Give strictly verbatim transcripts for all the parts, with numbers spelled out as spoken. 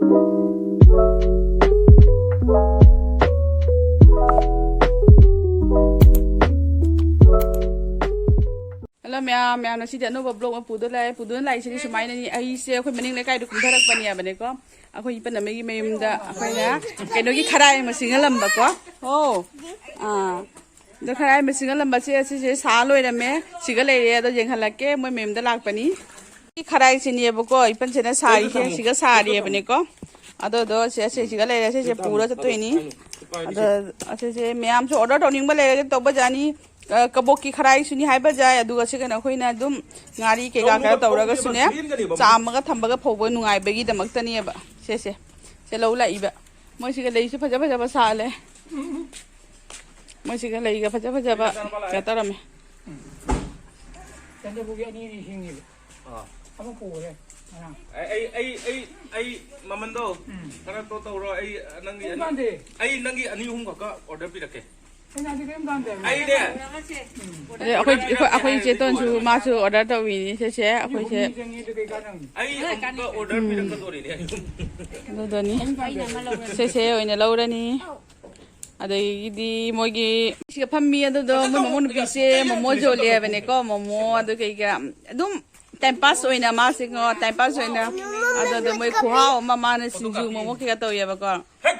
Hello ꯃꯌꯥꯝ, ꯃꯌꯥꯝꯅ ꯁꯤꯗꯤ ꯑꯅꯧꯕ ꯕ꯭ꯂꯣꯛ ꯑꯃ ꯄꯨꯗ ꯂꯥꯛꯑꯦ꯫ ꯄꯨꯗꯨꯅ ꯂꯥꯛꯏꯁꯤꯗꯤ ꯁꯨꯃꯥꯏꯅꯅꯤ, ꯑꯩꯁꯦ ꯑꯩꯈꯣꯏ ꯃꯅꯤꯡ ꯂꯩꯀꯥꯏꯗ ꯀꯨꯝꯊꯔꯛꯄꯅꯦꯕꯅꯦꯀꯣ꯫ ꯑꯩꯈꯣꯏ ꯏꯄꯟ ꯑꯃꯒꯤ ꯃꯌꯨꯝꯗ ꯑꯩꯈꯣꯏꯅ ꯀꯩꯅꯣꯒꯤ ꯈꯔꯥꯏ ꯑꯃ ꯁꯤꯡꯍꯜꯂꯝꯕꯀꯣ꯫ ꯑꯣ, ꯑꯥ, ꯑꯗꯣ ꯈꯔꯥꯏ ꯑꯃ ꯁꯤꯡꯍꯜꯂꯝꯕꯁꯦ ꯑꯁꯤꯁꯦ ꯁꯥ ꯂꯣꯏꯔꯝꯃꯦ꯫ ꯁꯤꯒ ꯂꯩꯔꯦ, ꯑꯗꯣ ꯌꯦꯡꯍꯜꯂꯛꯀꯦ, ꯃꯣꯏ ꯃꯌꯨꯝꯗ ꯂꯥꯛꯄꯅꯤ꯫ ꯁꯤ ꯈꯔꯥꯏꯁꯤꯅꯦꯕꯀꯣ ꯏꯄꯟꯁꯤꯅ ꯁꯥꯔꯤꯁꯦ, ꯁꯤꯒ ꯁꯥꯔꯤꯕꯅꯤꯀꯣ꯫ ꯑꯗꯨꯗꯣ ꯁꯤ ꯑꯁꯤꯁꯤꯒ ꯂꯩꯔꯦ, ꯁꯤꯁꯦ ꯄꯨꯔ ꯆꯠꯇꯣꯏꯅꯤ꯫ ꯑꯗꯣ ꯑꯁꯤꯁꯦ ꯃꯌꯥꯝꯁꯨ ꯑꯣꯔꯗꯔ ꯇꯧꯅꯤꯡꯕ ꯂꯩꯔꯒꯗꯤ ꯇꯧꯕ ꯌꯥꯅꯤ꯫ ꯑ, ꯀꯕꯣꯛꯀꯤ ꯈꯔꯥꯏꯁꯨꯅꯤ ꯍꯥꯏꯕ ꯌꯥꯏ, ꯑꯗꯨꯒ ꯁꯤ ꯀꯩꯅꯣ ꯑꯩꯈꯣꯏꯅ ꯑꯗꯨꯝ ꯉꯥꯔꯤ ꯀꯩꯀꯥ ꯀꯩꯅꯣ ꯇꯧꯔꯒꯁꯨꯅꯦ, ꯆꯥꯝꯃꯒ ꯊꯝꯕꯒ ꯐꯧꯕ ꯅꯨꯡꯉꯥꯏꯕꯒꯤꯗꯃꯛꯇꯅꯦꯕ꯫ ꯁꯦ ꯁꯦ, ꯁꯦ ꯂꯧ ꯂꯥꯛꯏꯕ꯫ ꯃꯣꯏꯁꯤꯒ ꯂꯩꯁꯨ ꯐꯖ ꯐꯖꯕ ꯁꯥꯠꯂꯦ꯫ ꯃꯣꯏꯁꯤꯒ ꯂꯩꯒ ꯐꯖ ꯐꯖꯕ ꯀꯩꯅꯣ ꯇꯧꯔꯝꯃꯦ꯫ ꯆꯟꯗ꯭ꯔꯄꯨꯔꯒꯤ ꯑꯅꯤ ꯑꯅꯤ ꯁꯤꯡꯉꯤꯕ꯫ ꯑꯥ꯫ ꯑꯃ ꯄꯨꯈ꯭ꯔꯦ ꯉꯔꯥꯡ꯫ ꯑꯩ, ꯑꯩ, ꯑꯩ, ꯑꯩ, ꯑꯩ ꯃꯃꯟꯗꯣ ꯎꯝ꯫ ꯈꯔ ꯇꯣ ꯇꯧꯔꯣ꯫ ꯑꯩ ꯅꯪꯒꯤ ꯑꯅꯤ, ꯀꯥꯟꯗꯦ꯫ ꯑꯩ ꯅꯪꯒꯤ ꯑꯅꯤ ꯑꯍꯨꯝ ꯈꯛꯀ ꯑꯣꯔꯗꯔ ꯄꯤꯔꯛꯀꯦ꯫ ꯑꯩꯅ ꯍꯧꯖꯤꯛ ꯀꯔꯤꯝ ꯀꯥꯟꯗꯦ꯫ ꯑꯩꯅꯦ꯫ ꯑꯗꯩ ꯑꯩꯈꯣꯏ, ꯑꯩꯈꯣꯏ, ꯑꯩꯈꯣꯏ ꯏꯆꯦ ꯇꯣꯟꯁꯨ ꯃꯥꯁꯨ ꯑꯣꯔꯗꯔ ꯇꯧꯕꯤꯅꯤ꯫ ꯁꯦ ꯁꯦ, ꯑꯩꯈꯣꯏꯁꯦ꯫ ꯑꯅꯤ ꯑꯍꯨꯝ ꯆꯪꯉꯤ, ꯑꯗꯨ ꯀꯩ ꯀꯥꯟꯅꯕꯅꯤ? ꯑꯩ ꯑꯃꯨꯛꯀ ꯑꯣꯔꯗꯔ ꯎꯝ꯫ ꯄꯤꯔꯛꯀꯗꯣꯔꯤꯅꯦ꯫ ꯑꯗꯨꯗꯅꯤ꯫ ꯁꯦ ꯁꯦ ꯑꯣꯏꯅ ꯂꯧꯔꯅꯤ꯫ ꯑꯗꯒꯤꯗꯤ ꯃꯣꯏꯒꯤ ꯁꯤꯒ ꯐꯝꯃꯤ ꯑꯗꯨꯗꯣ ꯃꯣꯏ ꯃꯃꯧ ꯅꯨꯄꯤꯁꯦ ꯃꯣꯃꯣ ꯌꯣꯜꯂꯦ ꯍꯥꯏꯕꯅꯦꯀꯣ꯫ ꯃꯣꯃꯣ ꯑꯗꯨ ꯀꯩꯀꯥ ꯑꯗꯨꯝ ꯇꯥꯏꯝ ꯄꯥꯁ ꯑꯣꯏꯅ ꯃꯥꯁꯦ ꯉꯣ, ꯇꯥꯏꯝ ꯄꯥꯁ ꯑꯣꯏꯅ ꯑꯗꯨꯗꯣ ꯃꯣꯏ ꯈꯨꯍꯥꯎ ꯑꯃ ꯃꯥꯅ ꯁꯤꯡꯖꯨ ꯃꯣꯃꯣ ꯀꯩꯀꯥ ꯇꯧꯋꯦꯕꯀꯣ꯫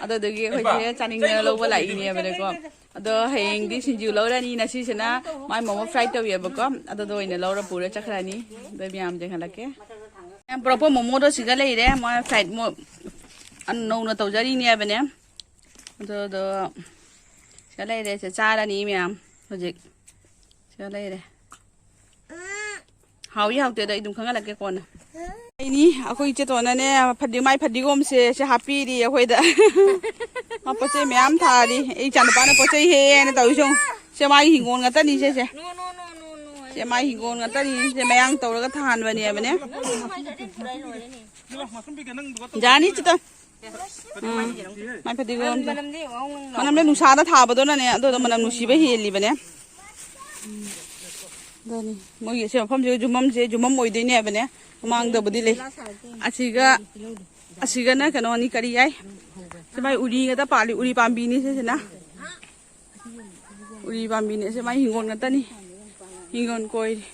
ꯑꯗꯨꯗꯨꯒꯤ ꯑꯩꯈꯣꯏꯁꯦ ꯆꯥꯅꯤꯡꯗꯅ ꯂꯧꯕ ꯂꯥꯛꯏꯅꯦꯕꯅꯦꯀꯣ꯫ ꯑꯗꯣ ꯍꯌꯦꯡꯗꯤ ꯁꯤꯡꯖꯨ ꯂꯧꯔꯅꯤ, ꯉꯁꯤꯁꯤꯅ ꯃꯥꯏ ꯃꯣꯃꯣ ꯐ꯭ꯔꯥꯏ ꯇꯧꯋꯦꯕꯀꯣ꯫ ꯑꯗꯨꯗꯣ ꯑꯣꯏꯅ ꯂꯧꯔ ꯄꯨꯔ ꯆꯠꯈ꯭ꯔꯅꯤ꯫ ꯑꯗꯣ ꯃꯌꯥꯝ ꯌꯦꯡꯍꯜꯂꯛꯀꯦ꯫ ꯃꯌꯥꯝ ꯄꯨꯔꯛꯄ ꯃꯣꯃꯣꯗꯣ ꯁꯤꯗ ꯂꯩꯔꯦ꯫ ꯃꯣꯏ ꯐ꯭ꯔꯥꯏꯠ ꯃꯣ-, ꯅꯧꯅ ꯇꯧꯖꯔꯤꯅꯦꯕꯅꯦ꯫ ꯑꯗꯨꯗꯣ ꯁꯤꯗ ꯂꯩꯔꯦ꯫ ꯁꯦ ꯆꯥꯔꯅꯤ ꯃꯌꯥꯝ ꯍꯧꯖꯤꯛ꯫ ꯁꯤꯗ ꯂꯩꯔꯦ꯫ ꯍꯥꯎꯏ ꯍꯥꯎꯇꯦꯗꯣ ꯑꯩ ꯑꯗꯨꯝ ꯈꯪꯍꯜꯂꯛꯀꯦ ꯀꯣꯟꯅ꯫ ꯑꯩꯅꯤ ꯑꯩꯈꯣꯏ ꯏꯆꯦꯇꯣꯟꯅꯅꯦ ꯐꯗꯤ-, ꯃꯥꯏ ꯐꯗꯤꯒꯣꯝꯁꯦ ꯁꯦ ꯍꯥꯞꯄꯤꯔꯤ ꯑꯩꯈꯣꯏꯗ꯫ ꯃꯥ ꯄꯣꯠ ꯆꯩ ꯃꯌꯥꯝ ꯊꯥꯔꯤ꯫ ꯑꯩ ꯏꯆꯥꯅꯨꯄꯥꯅ ꯄꯣꯠ ꯆꯩ ꯍꯦꯛꯑꯦꯅ ꯇꯧꯔꯤꯁꯦ ꯌꯦꯡꯉꯨ꯫ ꯁꯦ ꯃꯥꯒꯤ ꯍꯤꯡꯒꯣꯜ ꯉꯥꯛꯇꯅꯤ ꯁꯦ ꯁꯦ꯫ ꯁꯦ ꯃꯥꯒꯤ ꯍꯤꯡꯒꯣꯜ ꯉꯥꯛꯇꯅꯤ꯫ ꯁꯦ ꯃꯌꯥꯡ ꯇꯧꯔꯒ ꯊꯥꯍꯟꯕꯅꯦꯕꯅꯦ꯫ ꯌꯥꯅꯤ ꯆꯤꯇ꯫ ꯎꯝ꯫ ꯃꯥꯏ ꯐꯗꯤꯒꯣꯝꯗꯣ꯫ ꯃꯅꯝꯗꯤ ꯃꯍꯥꯎ ꯃꯅꯝ ꯃꯅꯝꯗꯤ ꯅꯨꯡꯁꯥꯗ ꯊꯥꯕꯗꯨꯅꯅꯦ ꯑꯗꯨꯗꯣ ꯃꯅꯝ ꯅꯨꯡꯁꯤꯕ ꯍꯦꯜꯂꯤꯕꯅꯦ꯫ ꯑꯗꯨꯅꯤ꯫ ꯃꯣꯏꯒꯤ ꯁꯤ ꯃꯐꯝꯁꯦ ꯖꯨꯃꯝꯁꯦ, ꯖꯨꯃꯝ ꯑꯣꯏꯗꯣꯏꯅꯦꯕꯅꯦ꯫ ꯃꯃꯥꯡꯗꯕꯨꯗꯤ ꯂꯩ꯫ ꯑꯁꯤꯒ ꯑꯁꯤꯒꯅ ꯀꯩꯅꯣꯅꯤ, ꯀꯔꯤ ꯍꯥꯏ? ꯁꯤ ꯃꯥꯏ ꯎꯔꯤ ꯉꯥꯛꯇ ꯄꯥꯜꯂꯤ, ꯎꯔꯤ ꯄꯥꯝꯕꯤꯅꯤ ꯁꯤꯁꯤꯅ꯫ ꯎꯔꯤ ꯄꯥꯝꯕꯤꯅꯤ, ꯑꯁꯤ ꯃꯥꯏ ꯍꯤꯡꯒꯣꯜ ꯉꯥꯛꯇꯅꯤ꯫ ꯍꯤꯡꯒꯣꯜ ꯀꯣꯏꯔꯤ꯫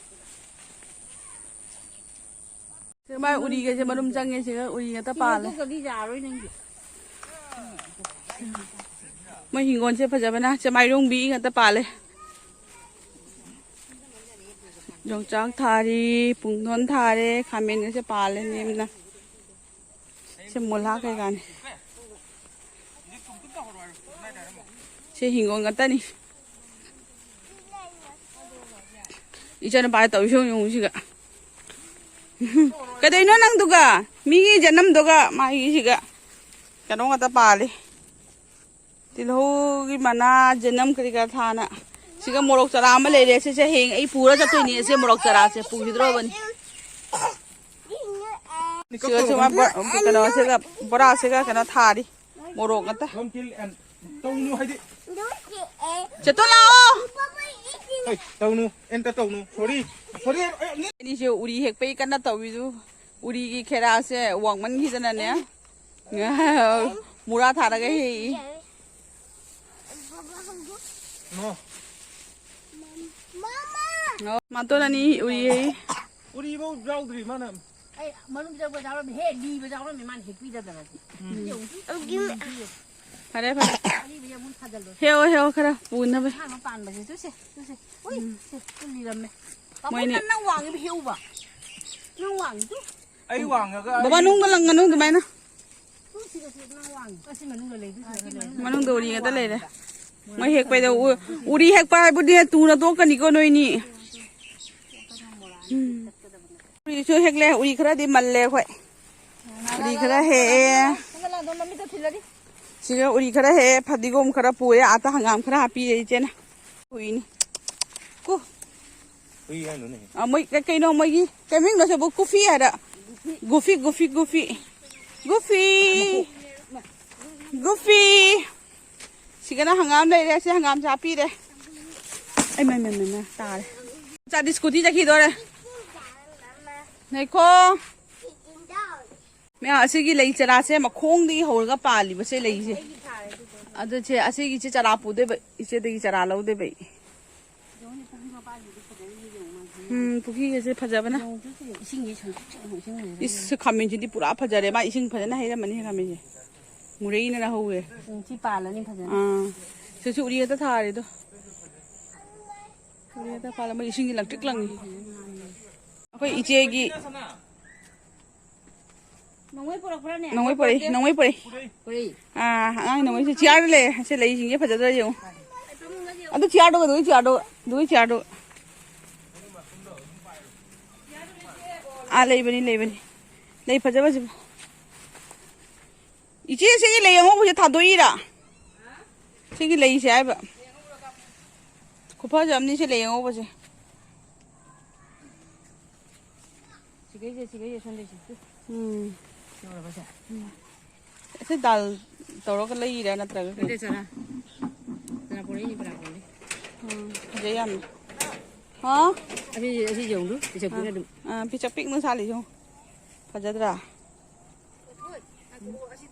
ꯁꯤ ꯃꯥꯏ ꯎꯔꯤꯒꯁꯦ ꯃꯔꯨꯝ ꯆꯪꯉꯦ, ꯁꯤꯒ ꯎꯔꯤ ꯉꯥꯛꯇ ꯄꯥꯜꯂꯦ꯫ ꯃꯣꯏ ꯍꯤꯡꯒꯣꯜꯁꯦ ꯐꯖꯕꯅ ꯆꯦꯃꯥꯏꯔꯣꯡꯕꯤ ꯉꯥꯛꯇ ꯄꯥꯜꯂꯦ꯫ ꯌꯣꯡꯆꯥꯛ ꯊꯥꯔꯤ, ꯄꯨꯡꯗꯣꯟ ꯊꯥꯔꯦ, ꯈꯥꯃꯦꯟꯒꯁꯦ ꯄꯥꯜꯂꯦ ꯅꯦꯝꯅ꯫ ꯁꯤ ꯃꯨꯂꯥ ꯀꯩꯀꯥꯅꯤ꯫ ꯁꯤ ꯍꯤꯡꯒꯣꯜ ꯉꯥꯛꯇꯅꯤ꯫ ꯏꯆꯥꯅꯨꯄꯥ ꯇꯧꯔꯤꯁꯤ ꯌꯦꯡꯉꯨ ꯁꯤꯒ꯫ ꯀꯩꯗꯧꯅꯣ ꯅꯪꯗꯨꯒ? ꯃꯤꯒꯤ ꯖꯅꯝꯗꯨꯒ ꯃꯥꯒꯤꯁꯤꯒ ꯀꯩꯅꯣ ꯉꯥꯛꯇ ꯄꯥꯜꯂꯤ꯫ ꯇꯤꯜꯍꯧꯒꯤ ꯃꯅꯥ, ꯖꯅꯝ ꯀꯔꯤ ꯀꯔꯥ ꯊꯥꯅ꯫ ꯁꯤꯒ ꯃꯣꯔꯣꯛ ꯆꯔꯥ ꯑꯃ ꯂꯩꯔꯦ꯫ ꯁꯤꯁꯦ ꯍꯌꯦꯡ ꯑꯩ ꯄꯨꯔ ꯆꯠꯇꯣꯏꯅꯤ꯫ ꯑꯁꯤ ꯃꯣꯔꯣꯛ ꯆꯔꯥꯁꯦ ꯄꯨꯈꯤꯗ꯭ꯔꯣꯕꯅꯤ꯫ ꯁꯤꯒ ꯁꯨꯃꯥꯏ ꯕ-, ꯀꯩꯅꯣꯁꯤꯒ, ꯕꯣꯔꯥꯁꯤꯒ ꯀꯩꯅꯣ ꯊꯥꯔꯤ꯫ ꯃꯣꯔꯣꯛ ꯉꯥꯛꯇ꯫ ꯇꯧꯅꯨ ꯍꯥꯏꯗꯤ꯫ ꯆꯦꯇꯣꯟ ꯂꯥꯛꯑꯣ꯫ ꯍꯩ, ꯇꯧꯅꯨ꯫ ꯑꯦꯟꯇ ꯇꯧꯅꯨ꯫ ꯁꯣꯔꯤ꯫ ꯁꯣꯔꯤ꯫ ꯑꯅꯤꯁꯦ ꯎꯔꯤ ꯍꯦꯛꯄꯩ ꯀꯟꯅ ꯇꯧꯔꯤꯗꯨ꯫ ꯎꯔꯤꯒꯤ ꯈꯦꯔꯥꯁꯦ ꯋꯥꯡꯃꯟꯈꯤꯗꯅꯅꯦ꯫ ꯃꯨꯔꯥ ꯊꯥꯔꯒ ꯍꯦꯛꯏ꯫ ꯅꯣ꯫ ꯃꯥꯇꯣꯟ ꯑꯅꯤ ꯎꯔꯤ ꯍꯦꯛꯏ꯫ ꯎꯔꯤꯐꯧ ꯌꯥꯎꯗ꯭ꯔꯤ ꯃꯥꯅ꯫ ꯑꯩ ꯃꯅꯨꯡꯗ ꯌꯥꯎꯔꯝꯃꯤ ꯍꯦ, ꯂꯤꯕ ꯌꯥꯎꯔꯝꯃꯤ ꯃꯥꯅ ꯍꯦꯛꯄꯤꯗꯗꯅ꯫ ꯐꯔꯦ, ꯐꯔꯦ꯫ ꯑꯔꯤꯕ ꯑꯃꯨꯛ ꯊꯥꯖꯜꯂꯣ꯫ ꯍꯦꯛꯑꯣ, ꯍꯦꯛꯑꯣ, ꯈꯔ ꯄꯨꯅꯕ꯫ ꯑꯍꯥꯟꯕ ꯄꯥꯟꯕꯁꯦ, ꯇꯨꯁꯦ, ꯇꯨꯁꯦ꯫ ꯎꯏ, ꯁꯦ, ꯇꯨ ꯂꯤꯔꯝꯃꯦ꯫ ꯄꯥꯕꯨꯡ, ꯃꯣꯏꯅꯤ꯫ ꯅꯪ, ꯅꯪ ꯋꯥꯡꯉꯤꯕ ꯍꯦꯛꯎꯕ꯫ ꯅꯪ ꯋꯥꯡꯉꯤ ꯇꯨ꯫ ꯑꯩ ꯋꯥꯡꯉꯒ ꯕꯕꯥ, ꯑꯩ ꯅꯨꯡꯗ ꯂꯪꯒꯅꯨ ꯑꯗꯨꯃꯥꯏꯅ꯫ ꯇꯨ, ꯁꯤꯗ, ꯁꯤꯗ ꯅꯪ ꯋꯥꯡꯉꯤ꯫ ꯑꯁꯤ ꯃꯅꯨꯡꯗ ꯂꯩ, ꯇꯨ, ꯁꯤꯗ ꯂꯩ꯫ ꯃꯅꯨꯡꯗ ꯎꯔꯤ ꯉꯥꯛꯇ ꯂꯩꯔꯦ꯫ ꯃꯣꯏ ꯍꯦꯛꯄꯩꯗ ꯎ-, ꯎꯔꯤ ꯍꯦꯛꯄ ꯍꯥꯏꯕꯨꯗꯤ ꯇꯨꯅ ꯇꯣꯛꯀꯅꯤꯀꯣ ꯅꯣꯏꯅꯤ꯫ ꯎꯝ꯫ ꯎꯔꯤꯁꯨ ꯍꯦꯛꯂꯦ, ꯎꯔꯤ ꯈꯔꯗꯤ ꯃꯜꯂꯦ ꯑꯩꯈꯣꯏ꯫ ꯎꯔꯤ ꯈꯔ ꯍꯦꯛꯑꯦ꯫ ꯁꯤꯒ ꯎꯔꯤ ꯈꯔ ꯍꯦꯛꯑꯦ, ꯐꯗꯤꯒꯣꯝ ꯈꯔ ꯄꯨꯔꯦ, ꯑꯥꯗ ꯍꯪꯒꯥꯝ ꯈꯔ ꯍꯥꯞꯄꯤꯔꯦ ꯏꯆꯦꯅ꯫ ꯎꯏꯅꯤ꯫ ꯀꯨ꯫ ꯍꯨꯏ ꯍꯥꯏꯅꯨꯅꯦ꯫ ꯑ, ꯃꯣꯏ ꯀ-, ꯀꯩꯅꯣ ꯃꯣꯏꯒꯤ ꯀꯩ ꯃꯃꯤꯡꯅꯣ ꯁꯤꯕꯨ? ꯀꯨꯐꯤ ꯍꯥꯏꯔ? ꯒꯨꯐꯤ, ꯒꯨꯐꯤ, ꯒꯨꯐꯤ꯫ ꯒꯨꯐꯤ꯫ ꯁꯤꯒꯅ ꯍꯪꯒꯥꯝ ꯂꯩꯔꯦ, ꯁꯤ ꯍꯪꯒꯥꯝꯁꯦ ꯍꯥꯞꯄꯤꯔꯦ꯫ ꯑꯩ ꯃꯩ, ꯃꯩ, ꯃꯩ, ꯃꯩ, ꯇꯥꯔꯦ꯫ ꯆꯥꯗꯤ ꯁ꯭ꯀꯨꯇꯤ ꯆꯠꯈꯤꯗꯣꯔꯦ꯫ ꯉꯥꯏꯈꯣ꯫ ꯃꯌꯥꯝ, ꯑꯁꯤꯒꯤ ꯂꯩ ꯆꯔꯥꯁꯦ ꯃꯈꯣꯡꯗꯒꯤ ꯍꯧꯔꯒ ꯄꯥꯜꯂꯤꯕꯁꯦ ꯂꯩꯁꯦ꯫ ꯑꯗꯨ ꯁꯦ, ꯑꯁꯤꯒꯤ ꯏꯆꯦ ꯆꯔꯥ ꯄꯨꯗꯣꯏꯕ, ꯏꯆꯦꯗꯒꯤ ꯆꯔꯥ ꯂꯧꯗꯣꯏꯕ ꯑꯩ꯫ ꯎꯝ, ꯄꯨꯈ꯭ꯔꯤꯒꯁꯦ ꯐꯖꯕꯅ꯫ ꯏꯁꯤꯡꯁꯦ ꯁꯪꯇ꯭ꯔꯤꯛ ꯁꯪꯇ꯭ꯔꯤꯛ ꯏꯁꯤꯡ ꯂꯩꯔꯦ꯫ ꯏꯁ, ꯈꯥꯃꯦꯟꯁꯤꯗꯤ ꯄꯨꯔꯥ ꯐꯖꯔꯦ꯫ ꯃꯥ ꯏꯁꯤꯡ ꯐꯖꯅ ꯍꯩꯔꯝꯃꯅꯤ ꯈꯥꯃꯦꯟꯁꯦ꯫ ꯃꯨꯔꯩꯅ ꯍꯧꯋꯦ꯫ ꯎꯝ, ꯁꯤ ꯄꯥꯜꯂꯅꯤ ꯐꯖꯅ꯫ ꯑꯥ꯫ ꯁꯤꯁꯨ ꯎꯔꯤ ꯈꯛꯇ ꯊꯥꯔꯦꯗꯣ꯫ ꯎꯔꯤ ꯈꯛꯇ ꯄꯥꯜꯂꯦ꯫ ꯃꯣꯏ ꯏꯁꯤꯡꯁꯦ ꯂꯪꯇ꯭ꯔꯤꯛ ꯂꯪꯉꯤ꯫ ꯑꯩꯈꯣꯏ ꯏꯆꯦꯒꯤ ꯅꯣꯡꯃꯩ ꯄꯨꯔꯛꯄ꯭ꯔꯥꯅꯦ? ꯅꯣꯡꯃꯩ ꯄꯨꯔꯛꯏ, ꯅꯣꯡꯃꯩ ꯄꯨꯔꯛꯏ꯫ ꯄꯨꯔꯛꯏ꯫ ꯑꯥ, ꯑꯉꯥꯡ ꯅꯣꯡꯃꯩꯁꯦ ꯆꯤꯌꯥꯔꯗ ꯂꯩ꯫ ꯁꯤ ꯂꯩꯁꯤꯡꯁꯦ ꯐꯖꯗ꯭ꯔꯥ ꯌꯦꯡꯉꯨ꯫ ꯑꯗꯨ ꯆꯤꯌꯥꯔꯗꯣ, ꯑꯗꯨꯒꯤ ꯆꯤꯌꯥꯔꯗꯣ, ꯑꯗꯨꯒꯤ ꯆꯤꯌꯥꯔꯗꯣ꯫ ꯑꯥ, ꯂꯩꯕꯅꯤ, ꯂꯩꯕꯅꯤ꯫ ꯂꯩ ꯐꯖ ꯐꯖꯕ꯫ ꯏꯆꯦ, ꯁꯤꯒꯤ ꯂꯩ ꯑꯉꯧꯕꯁꯦ ꯊꯥꯗꯣꯛꯏꯔꯥ? ꯁꯤꯒꯤ ꯂꯩꯁꯦ ꯍꯥꯏꯕ꯫ ꯈꯨꯐꯖ ꯑꯃꯅꯤ ꯁꯤ ꯂꯩ ꯑꯉꯧꯕꯁꯦ꯫ ꯁꯤꯒꯩꯁꯦ, ꯁꯤꯒꯩꯁꯦ, ꯁꯣꯝꯗꯩꯁꯦ꯫ ꯇꯨ꯫ ꯎꯝ꯫ ꯁꯤ ꯎꯔꯕ ꯁꯦ? ꯎꯝ꯫ ꯁꯤ ꯗꯥꯜ ꯇꯧꯔꯒ ꯂꯩꯔꯤꯔꯥ ꯅꯠꯇ꯭ꯔꯒ ꯀꯩ? ꯅꯠꯇꯦ, ꯆꯔꯥ꯫ ꯆꯔꯥ ꯄꯣꯔꯛꯏꯅꯤ, ꯆꯔꯥ ꯄꯣꯔꯛꯏ꯫ ꯎꯝ, ꯐꯖꯩ ꯌꯥꯝꯅ꯫ ꯍꯥ? ꯑꯁꯤ, ꯑꯁꯤ ꯌꯦꯡꯉꯨ, ꯄꯤꯁꯛ ꯄꯤꯛꯅ ꯑꯗꯨꯝ꯫ ꯑꯥ, ꯄꯤꯁꯛ ꯄꯤꯛꯅ ꯁꯥꯠꯂꯤ ꯌꯦꯡꯉꯨ꯫ ꯐꯖꯗ꯭ꯔꯥ?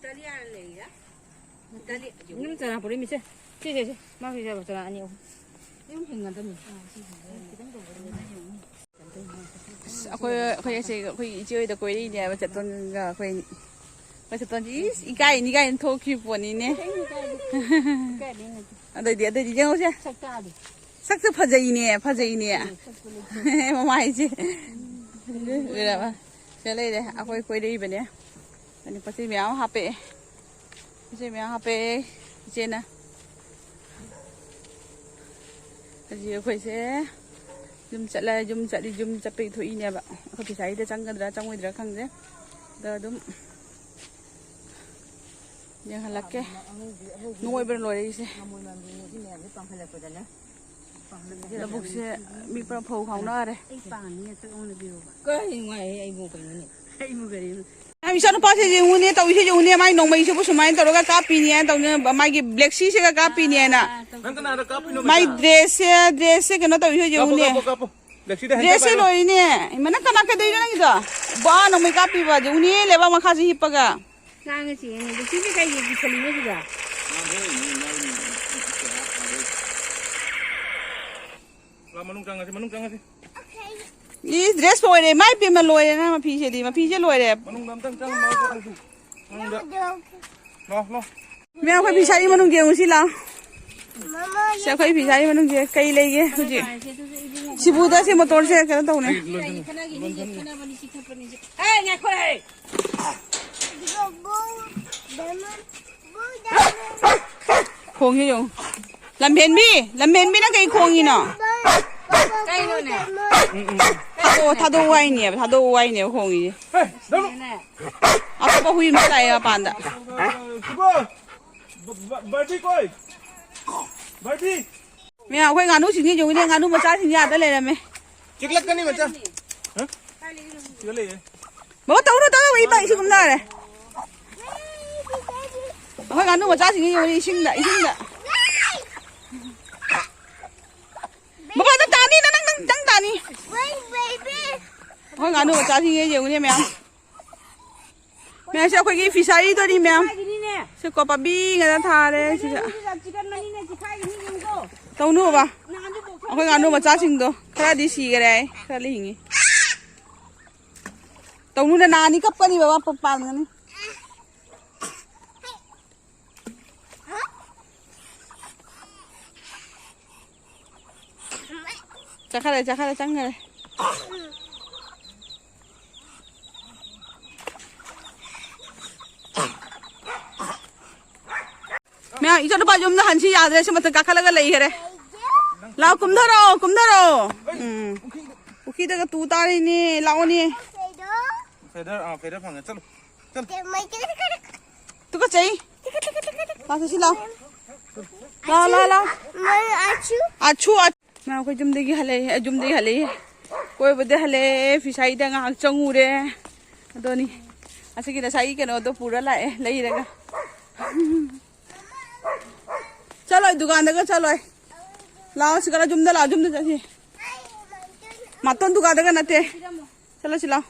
ꯅꯪ ꯆꯔꯥ ꯄꯨꯔꯛꯏꯃꯤꯁꯦ꯫ ꯁꯦ, ꯁꯦ, ꯁꯦ, ꯁꯦ꯫ ꯃꯥ ꯄꯤꯖꯕ ꯆꯔꯥ ꯑꯅꯤ, ꯑꯍꯨꯝ꯫ ꯌꯨꯝ ꯍꯤꯡꯒꯗꯕꯅꯤ꯫ ꯑꯁ, ꯑꯩꯈꯣꯏ, ꯑꯩꯈꯣꯏ ꯑꯁꯦ, ꯑꯩꯈꯣꯏ ꯏꯆꯦ ꯍꯣꯏꯗ ꯀꯣꯏꯔꯛꯏꯅꯦ ꯍꯥꯏꯕ ꯆꯦꯇꯣꯟꯒ ꯑꯩꯈꯣꯏ꯫ ꯑꯩꯈꯣꯏ ꯆꯦꯇꯣꯟꯁꯤ, ꯏꯁ, ꯏꯀꯥꯏꯅꯤ ꯀꯥꯏꯅ ꯊꯣꯛꯈꯤꯕ ꯄꯣꯠꯅꯤꯅꯦ꯫ ꯏꯀꯥꯏꯗꯦ, ꯏꯀꯥꯏꯗꯦ꯫ ꯑꯗꯩꯗꯤ, ꯑꯗꯩꯗꯤ ꯌꯦꯡꯉꯨꯁꯦ꯫ ꯁꯛꯇꯥꯗꯤ꯫ ꯁꯛꯇꯨ ꯐꯖꯩꯅꯦ, ꯐꯖꯩꯅꯦ꯫ ꯎꯝ, ꯁꯛꯇꯨ ꯂꯩꯇꯦ꯫ ꯃꯃꯥꯏꯁꯦ꯫ ꯎꯔꯕ? ꯁꯤꯗ ꯂꯩꯔꯦ, ꯑꯩꯈꯣꯏ ꯀꯣꯏꯔꯛꯏꯕꯅꯦ꯫ ꯑꯗꯨ ꯄꯣꯠ ꯆꯩ ꯃꯌꯥꯝ ꯍꯥꯞꯄꯛꯑꯦ꯫ ꯄꯣꯠ ꯆꯩ ꯃꯌꯥꯝ ꯍꯥꯞꯄꯛꯑꯦ ꯏꯆꯦꯅ꯫ ꯍꯧꯖꯤꯛ ꯑꯩꯈꯣꯏꯁꯦ ꯌꯨꯝ ꯆꯠꯂ, ꯌꯨꯝ ꯆꯠꯂꯤ, ꯌꯨꯝ ꯆꯠꯄꯒꯤ ꯊꯣꯛꯏꯅꯦꯕ꯫ ꯑꯩꯈꯣꯏ ꯐꯤꯁꯥꯔꯤꯗ ꯆꯪꯒꯗ꯭ꯔꯥ ꯆꯪꯉꯣꯏꯗ꯭ꯔꯥ ꯈꯪꯗꯦ꯫ ꯑꯗꯣ ꯑꯗꯨꯝ ꯌꯦꯡꯍꯜꯂꯛꯀꯦ꯫ ꯅꯣꯏꯕꯅ ꯂꯣꯏꯔꯦ ꯑꯩꯁꯦ꯫ ꯂꯧꯕꯨꯛꯁꯦ ꯃꯤ ꯄꯨꯔꯥ ꯐꯧ ꯍꯥꯎꯅꯔꯦ꯫ ꯀꯩ ꯅꯨꯡꯉꯥꯏꯍꯦ ꯑꯩꯕꯨ ꯀꯩꯅꯣꯅꯦ꯫ ꯑꯩꯕꯨ ꯀꯔꯤꯅꯣ? ꯌꯥꯝ ꯏꯆꯥꯅꯨꯄꯥꯁꯦ ꯌꯦꯡꯉꯨꯅꯦ, ꯇꯧꯔꯤꯁꯦ ꯌꯦꯡꯉꯨꯅꯦ, ꯃꯥꯏ ꯅꯣꯡꯃꯩꯁꯤꯕꯨ ꯁꯨꯃꯥꯏꯅ ꯇꯧꯔꯒ ꯀꯥꯞꯄꯤꯅꯤ ꯍꯥꯏꯅ ꯇꯧꯗꯅ, ꯃꯥꯒꯤ black ꯁꯤꯁꯤꯒ ꯀꯥꯞꯄꯤꯅꯤ ꯍꯥꯏꯅ꯫ ꯅꯪ ꯀꯅꯥꯗ ꯀꯥꯞꯄꯤꯅꯣ, ꯃꯥꯏ ꯃꯆꯥ? Dress ꯁꯦ, dress ꯁꯦ ꯀꯩꯅꯣ ꯇꯧꯔꯤꯁꯦ ꯀꯥꯞꯄꯣ, ꯌꯦꯡꯉꯨꯅꯦ꯫ ꯀꯥꯞꯄꯣ, ꯀꯥꯞꯄꯣ꯫ ꯂꯛꯁꯤꯗ ꯍꯦꯟ ꯗ꯭ꯔꯦꯁꯁꯦ ꯄꯥꯏꯔꯣ꯫ ꯂꯣꯏꯔꯤꯅꯦ꯫ ꯏꯃꯥ, ꯅꯪ ꯀꯅꯥ ꯀꯩꯗꯧꯔꯤꯅꯣ ꯅꯪꯒꯤꯗꯣ? ꯕꯥ, ꯅꯣꯡꯃꯩ ꯀꯥꯞꯄꯤꯕ꯫ ꯌꯦꯡꯉꯨꯅꯦ, ꯂꯩꯕꯥꯛ ꯃꯈꯥꯁꯦ ꯍꯤꯞꯄꯒ꯫ ꯉꯥꯡꯉꯁꯤ, ꯌꯦꯡꯉꯨ꯫ ꯂꯛꯁꯤꯗꯤ ꯀꯩꯒꯤ ꯀꯤꯁꯜꯂꯤꯅꯣ ꯁꯤꯗ? ꯂꯥꯎ, ꯃꯅꯨꯡ ꯆꯪꯉꯁꯤ, ꯃꯅꯨꯡ ꯆꯪꯉꯁꯤ꯫ ꯏꯁ, ꯗ꯭ꯔꯦꯁ ꯂꯣꯏꯔꯦ꯫ ꯃꯥꯏ ꯄꯦꯝꯃ, ꯂꯣꯏꯔꯦ ꯅꯪ ꯃꯐꯤꯁꯤꯗꯤ꯫ ꯃꯐꯤꯁꯦ ꯂꯣꯏꯔꯦ꯫ ꯃꯅꯨꯡꯗ ꯑꯝꯇꯪ ꯆꯪꯉꯝꯃꯒ ꯆꯠꯂꯁꯤ꯫ ꯃꯅꯨꯡꯗ꯫ ꯂꯥꯎ, ꯂꯥꯎ꯫ ꯃꯌꯥꯝ, ꯑꯩꯈꯣꯏ ꯐꯤꯁꯥꯔꯤ ꯃꯅꯨꯡ ꯌꯦꯡꯉꯨꯁꯤ ꯂꯥꯎ꯫ ꯁꯤ ꯑꯩꯈꯣꯏ ꯐꯤꯁꯥꯔꯤ ꯃꯅꯨꯡꯁꯦ ꯀꯩ ꯂꯩꯒꯦ ꯍꯧꯖꯤꯛ? ꯁꯤꯕꯨꯗ ꯁꯤ ꯃꯣꯇꯣꯔꯁꯦ ꯀꯩꯅꯣ ꯇꯧꯅꯤ꯫ ꯑꯦ, ꯉꯥꯏꯈꯣ, ꯑꯦ꯫ ꯈꯣꯡꯉꯤ ꯌꯦꯡꯉꯨ꯫ ꯂꯝꯍꯦꯟꯕꯤ, ꯂꯝꯍꯦꯟꯕꯤ ꯅꯪ ꯀꯩ ꯈꯣꯡꯉꯤꯅꯣ? ꯀꯩꯅꯣꯅꯦ? ꯊꯥꯗꯣꯛꯑꯣ, ꯊꯥꯗꯣꯛꯑꯣ ꯍꯥꯏꯅꯦꯕ, ꯊꯥꯗꯣꯛꯑꯣ ꯍꯥꯏꯅꯦꯕ ꯈꯣꯡꯉꯤꯁꯦ꯫ ꯍꯦ, ꯗꯥꯎꯂꯨ꯫ ꯑꯇꯣꯞꯄ ꯍꯨꯏ ꯑꯃ ꯂꯥꯛꯑꯦ ꯃꯄꯥꯟꯗ꯫ ꯁꯤꯕꯨ꯫ ꯕ-, ꯕ-, ꯕꯥꯔꯕꯤ ꯀꯣꯏ꯫ ꯕꯥꯔꯕꯤ꯫ ꯃꯌꯥꯝ, ꯑꯩꯈꯣꯏ ꯉꯥꯅꯨꯁꯤꯡꯁꯦ ꯌꯦꯡꯉꯨꯅꯦ, ꯉꯥꯅꯨ ꯃꯆꯥꯁꯤꯡꯁꯦ ꯑꯥꯗ ꯂꯩꯔꯝꯃꯦ꯫ ꯆꯤꯛꯂꯛꯀꯅꯤ ꯃꯆꯥ꯫ ꯍꯥ? ꯁꯤꯗ ꯂꯩꯌꯦ꯫ ꯕꯕꯥ, ꯇꯧꯔꯣ, ꯇꯧꯔꯣ, ꯏꯕꯥ, ꯏꯁꯤꯡ ꯀꯨꯝꯅꯔꯦ꯫ ꯑꯩꯈꯣꯏ ꯉꯥꯅꯨ ꯃꯆꯥꯁꯤꯡꯁꯦ ꯌꯦꯡꯉꯨꯅꯦ, ꯏꯁꯤꯡꯗ, ꯏꯁꯤꯡꯗ꯫ ꯕꯕꯥ, ꯅꯪ ꯇꯥꯅꯤ, ꯅꯪ, ꯅꯪ, ꯅꯪ, ꯅꯪ ꯇꯥꯅꯤ꯫ ꯑꯩꯈꯣꯏ ꯉꯥꯅꯨ ꯃꯆꯥꯁꯤꯡꯁꯦ ꯌꯦꯡꯉꯨꯅꯦ ꯃꯌꯥꯝ꯫ ꯃꯌꯥꯝꯁꯦ ꯑꯩꯈꯣꯏꯒꯤ ꯐꯤꯁꯥꯔꯤꯗꯨꯅꯤ ꯃꯌꯥꯝ꯫ ꯁꯤ ꯀꯣ ꯄꯥꯝꯕꯤ ꯉꯥꯛꯇ ꯊꯥꯔꯦ ꯁꯤꯗ꯫ ꯇꯧꯅꯨꯕ꯫ ꯑꯩꯈꯣꯏ ꯉꯥꯅꯨ ꯃꯆꯥꯁꯤꯡꯗꯣ ꯈꯔꯗꯤ ꯁꯤꯈꯔꯦ ꯍꯥꯏ, ꯈꯔꯗꯤ ꯍꯤꯡꯉꯤ꯫ ꯇꯧꯅꯨꯅ ꯅꯥꯅꯤ, ꯀꯞꯀꯅꯤ ꯕꯕꯥ, ꯄ-, ꯄꯥꯟꯒꯅꯤ꯫ ꯆꯠꯈꯔꯦ, ꯆꯠꯈꯔꯦ, ꯆꯪꯈꯔꯦ꯫ ꯃꯌꯥꯝ, ꯏꯆꯥ ꯅꯨꯄꯥ ꯌꯨꯝꯗ ꯍꯟꯁꯤ ꯌꯥꯗ꯭ꯔꯦ, ꯁꯤ ꯃꯊꯛ ꯀꯥꯈꯠꯂꯒ ꯂꯩꯈꯔꯦ꯫ ꯂꯥꯎ, ꯀꯨꯝꯊꯔꯛꯑꯣ, ꯀꯨꯝꯊꯔꯛꯑꯣ꯫ ꯎꯝ꯫ ꯄꯨꯈ꯭ꯔꯤꯗꯒ ꯇꯨ ꯇꯥꯔꯤꯅꯦ, ꯂꯥꯛꯑꯣꯅꯦ꯫ ꯐꯦꯗꯔ, ꯑꯥ, ꯐꯦꯗꯔ ꯐꯪꯉꯦ, ꯆꯠꯂꯨ꯫ ꯇꯨꯀꯠꯆꯩ꯫ ꯂꯥꯛꯁꯤ ꯂꯥꯎ꯫ ꯂꯥꯎ, ꯂꯥꯎ, ꯂꯥꯎ꯫ ꯑꯥꯆꯨ, ꯑꯥꯆꯨ꯫ ꯃꯌꯥꯝ, ꯑꯩꯈꯣꯏ ꯌꯨꯝꯗꯒꯤ ꯍꯜꯂꯛꯑꯦ, ꯑ, ꯌꯨꯝꯗꯒꯤ ꯍꯜꯂꯛꯑꯦ꯫ ꯀꯣꯏꯕꯗ ꯍꯜꯂꯛꯑꯦ, ꯐꯤꯁꯥꯏꯗ ꯉꯥꯏꯍꯥꯛ ꯆꯪꯉꯨꯔꯦ꯫ ꯑꯗꯨꯅꯤ꯫ ꯑꯁꯤꯒꯤ ꯉꯁꯥꯏꯒꯤ ꯀꯩꯅꯣꯗꯣ ꯄꯨꯔ ꯂꯥꯛꯑꯦ, ꯂꯩꯔꯒ꯫ ꯆꯠꯂꯣꯏ, ꯗꯨꯀꯥꯟꯗꯒ ꯆꯠꯂꯣꯏ꯫ ꯂꯥꯛꯑꯣ, ꯁꯤꯗ ꯌꯨꯝꯗ ꯂꯥꯛꯑꯣ, ꯌꯨꯝꯗ ꯆꯠꯁꯤ꯫ ꯃꯇꯣꯟ ꯗꯨꯀꯥꯟꯗꯒ ꯅꯠꯇꯦ꯫ ꯆꯠꯂꯁꯤ ꯂꯥꯎ꯫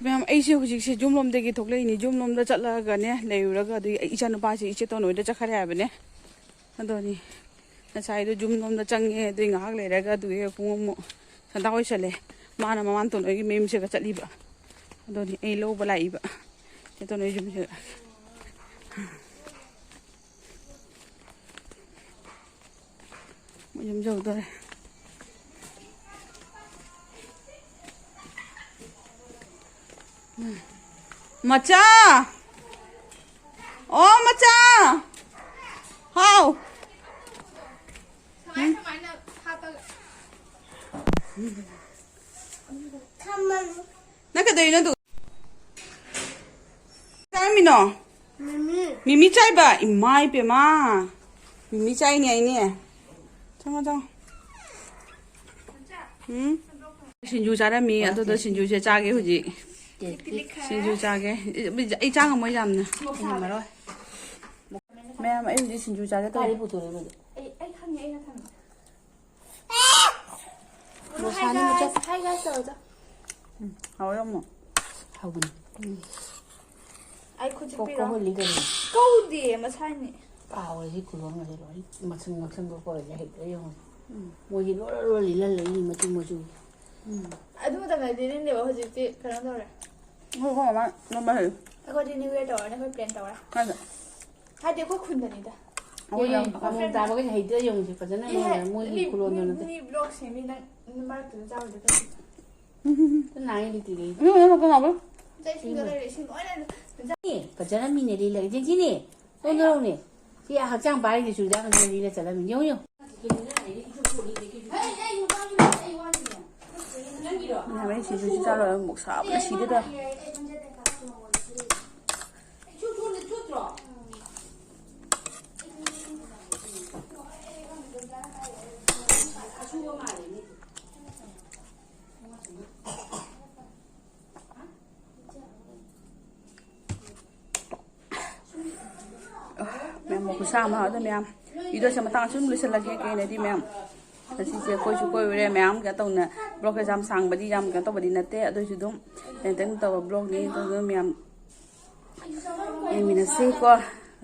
ꯃꯌꯥꯝ, ꯑꯩꯁꯦ ꯍꯧꯖꯤꯛꯁꯦ ꯌꯨꯝꯂꯣꯝꯗꯒꯤ ꯊꯣꯛꯂꯛꯏꯅꯤ꯫ ꯌꯨꯝꯂꯣꯝꯗ ꯆꯠꯂꯒꯅꯦ ꯂꯩꯔꯨꯔꯒ, ꯑꯗꯨꯒꯤ ꯑꯩ ꯏꯆꯥꯅꯨꯄꯥꯁꯦ ꯏꯆꯦ ꯇꯣꯟ ꯍꯣꯏꯗ ꯆꯠꯈ꯭ꯔꯦ ꯍꯥꯏꯕꯅꯦ꯫ ꯑꯗꯨꯅꯤ, ꯉꯁꯥꯏꯗꯣ ꯌꯨꯝꯂꯣꯝꯗ ꯆꯪꯉꯦ꯫ ꯑꯗꯨꯏ ꯉꯥꯏꯍꯥꯛ ꯂꯩꯔꯒ ꯑꯗꯨꯒꯤ ꯄꯨꯡ ꯑꯃꯨꯛ ꯁꯟꯗꯥ ꯍꯣꯏ ꯆꯠꯂꯦ꯫ ꯃꯥꯅ ꯃꯃꯥꯟ ꯇꯣꯟ ꯍꯣꯏꯒꯤ ꯃꯌꯨꯝꯁꯤꯒ ꯆꯠꯂꯤꯕ꯫ ꯑꯗꯨꯅꯤ ꯑꯩ ꯂꯧꯕ ꯂꯥꯛꯏꯕ꯫ ꯏꯆꯦ ꯇꯣꯟ ꯍꯣꯏ ꯌꯨꯝꯁꯤꯒ꯫ ꯃꯣꯏ ꯌꯨꯝ ꯌꯧꯗꯣꯔꯦ꯫ ꯃꯆꯥ! ꯑꯣ, ꯃꯆꯥ! ꯍꯥꯎ! ꯁꯨꯃꯥꯏ, ꯁꯨꯃꯥꯏꯅ ꯍꯥꯞꯄꯒ꯫ ꯅꯪ ꯀꯩꯗꯧꯔꯤꯅꯣ ꯑꯗꯨ? ꯆꯥꯔꯝꯃꯤꯅꯣ? ꯃꯤꯃꯤ꯫ ꯃꯤꯃꯤ ꯆꯥꯏꯕ? ꯏꯃꯥ ꯏꯄꯦꯝꯃ꯫ ꯃꯤꯃꯤ ꯆꯥꯏꯅꯦ ꯑꯩꯅꯦ꯫ ꯆꯪꯉꯣ, ꯆꯪꯉꯣ꯫ ꯎꯝ? ꯁꯤꯡꯖꯨ ꯆꯥꯔꯝꯃꯤ, ꯑꯗꯨꯗꯣ ꯁꯤꯡꯖꯨꯁꯦ ꯆꯥꯒꯦ ꯍꯧꯖꯤꯛ꯫ ꯁꯤꯡꯖꯨ ꯆꯥꯒꯦ꯫ ꯑꯩ ꯆꯥ ꯉꯝꯃꯣꯏ ꯌꯥꯝꯅ꯫ ꯃꯌꯥꯝ, ꯑꯩ ꯍꯧꯖꯤꯛ ꯁꯤꯡꯖꯨ ꯆꯥꯒꯦ ꯇꯧꯔꯤ꯫ ꯀꯥꯏꯗꯩ ꯄꯨꯊꯣꯔꯛꯏꯅꯣ ꯑꯗꯨ? ꯑꯩ, ꯑꯩ ꯈꯪꯉꯦ, ꯑꯩꯅ ꯊꯝꯃꯦ꯫ ꯃꯣꯁꯥꯅꯤ ꯃꯆꯥ꯫ Hi guys ꯇꯧꯔꯣ ꯆꯣ꯫ ꯎꯝ, ꯍꯥꯎꯋꯦ ꯌꯥꯝꯅ꯫ ꯍꯥꯎꯕꯅꯤ꯫ ꯎꯝ꯫ ꯑꯩ ꯈꯨꯠꯁꯦ ꯀꯣꯛ ꯄꯤꯔꯣ꯫ ꯀꯣꯛꯍꯜꯂꯤ ꯀꯩꯅꯣ꯫ ꯀꯧꯗꯦ, ꯃꯁꯥꯏꯅꯦ꯫ ꯀꯥꯎꯔꯦ ꯁꯤ ꯈꯨꯂꯣꯟꯒꯁꯦ ꯂꯣꯏ꯫ ꯃꯁꯪ ꯃꯁꯪꯒ ꯀꯧꯔꯤꯁꯦ ꯍꯩꯇ꯭ꯔꯦ ꯌꯦꯡꯉꯣ꯫ ꯎꯝ꯫ ꯃꯣꯏꯗꯤ ꯂꯣꯏ ꯂꯣꯏ ꯂꯤꯠꯍꯜꯂꯛꯏꯅꯤ ꯃꯆꯨ ꯃꯆꯨ꯫ ꯎꯝ꯫ ꯑꯗꯨ ꯃꯇꯝꯗꯗꯤ ꯂꯤꯠꯅꯤꯡꯗꯦꯕ, ꯍꯧꯖꯤꯛꯇꯤ ꯀꯩꯅꯣ ꯇꯧꯔꯦ꯫ ꯍꯣꯏ, ꯍꯣꯏ, ꯃꯃꯥ, ꯂꯣꯟꯕ ꯍꯩ꯫ ꯑꯩꯈꯣꯏꯗꯤ New Year ꯇꯧꯔꯅꯤ, ꯑꯩꯈꯣꯏ plan ꯇꯧꯔꯦ꯫ ꯀꯥꯏꯗ? ꯍꯥꯏꯗꯤ ꯑꯩꯈꯣꯏ ꯈꯨꯟꯗꯅꯤꯗ꯫ ꯌꯦꯡꯉꯣ, ꯑꯩꯈꯣꯏ ꯑꯃꯣꯝ friend ꯆꯥꯕꯈꯩꯁꯦ ꯍꯩꯇ꯭ꯔꯦ ꯌꯦꯡꯉꯣ, ꯁꯤ ꯐꯖꯅ ꯏꯍꯦ, ꯂꯣꯟꯅ ꯃꯣꯏꯒꯤ ꯃꯤ, ꯈꯨꯂꯣꯟꯗꯣ ꯃꯤ, ꯅꯠꯇꯦ꯫ ꯃꯤ vlog ꯁꯦꯝꯃꯤ, ꯅꯪ ꯃꯔꯛꯇꯨꯗ ꯆꯥꯔꯨꯗꯣꯏ ꯀꯩꯒꯤꯅꯣ? ꯅꯪ ꯅꯪ ꯀꯅꯥꯕ? ꯆꯥꯛ ꯏꯁꯤꯡꯗꯣ ꯂꯩꯔꯦ, ꯏꯁꯤꯡ ꯂꯣꯏꯅ ꯐꯖꯅ ꯃꯤꯅ ꯂꯤꯜꯂꯒ ꯌꯦꯡꯁꯤꯅꯦ꯫ ꯂꯣꯟꯗꯧꯔꯧꯅꯦ꯫ ꯁꯤ ꯍꯛꯆꯥꯡ ꯄꯥꯏꯔꯤꯁꯦ ꯆꯨꯔꯤꯗꯥꯛ ꯉꯥꯛꯇ ꯂꯤꯜꯂ ꯆꯠꯂꯝꯃꯤꯅꯦ꯫ ꯌꯦꯡꯉꯨ, ꯌꯦꯡꯉꯨ꯫ ꯅꯪꯒꯤꯔꯣ? ꯅꯍꯥꯟ ꯑꯩ ꯁꯤꯡꯖꯨꯁꯤ ꯆꯥ ꯂꯣꯏꯔꯒ ꯃꯣꯛ ꯁꯥꯕꯅ ꯁꯤꯒꯦ ꯇꯧꯔꯦ꯫ ꯃꯌꯥꯝ, ꯈꯨꯠꯁꯥ ꯑꯃ꯫ ꯑꯗꯣ ꯃꯌꯥꯝ, video ꯁꯦ ꯃꯇꯥꯡ ꯑꯁꯨꯝ ꯂꯣꯏꯁꯤꯜꯂꯒꯦ꯫ ꯀꯩꯅꯣꯗꯤ ꯃꯌꯥꯝ, ꯉꯁꯤꯁꯦ ꯀꯣꯏꯁꯨ ꯀꯣꯏꯔꯨꯔꯦ ꯃꯌꯥꯝ ꯀꯩꯅꯣ ꯇꯧꯅ꯫ ꯕ꯭ꯂꯣꯛꯁꯦ ꯌꯥꯝ ꯁꯥꯡꯕꯗꯤ ꯌꯥꯝ ꯀꯩꯅꯣ ꯇꯧꯕꯗꯤ ꯅꯠꯇꯦ, ꯑꯗꯨ ꯑꯣꯏꯁꯨ ꯑꯗꯨꯝ ꯇꯦꯟ ꯇꯦꯟ ꯇꯧꯕ ꯕ꯭ꯂꯣꯛꯅꯤ꯫ ꯑꯗꯨ ꯑꯗꯨꯝ ꯃꯌꯥꯝ ꯌꯦꯡꯃꯤꯟꯅꯁꯤꯀꯣ꯫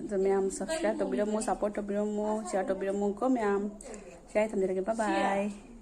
ꯑꯗꯨ ꯃꯌꯥꯝ subscribe ꯇꯧꯕꯤꯔꯝꯃꯨ, support ꯇꯧꯕꯤꯔꯝꯃꯨ, share ꯇꯧꯕꯤꯔꯝꯃꯨꯀꯣ ꯃꯌꯥꯝ꯫ ꯁꯤ ꯊꯝꯖꯔꯒꯦ, bye bye꯫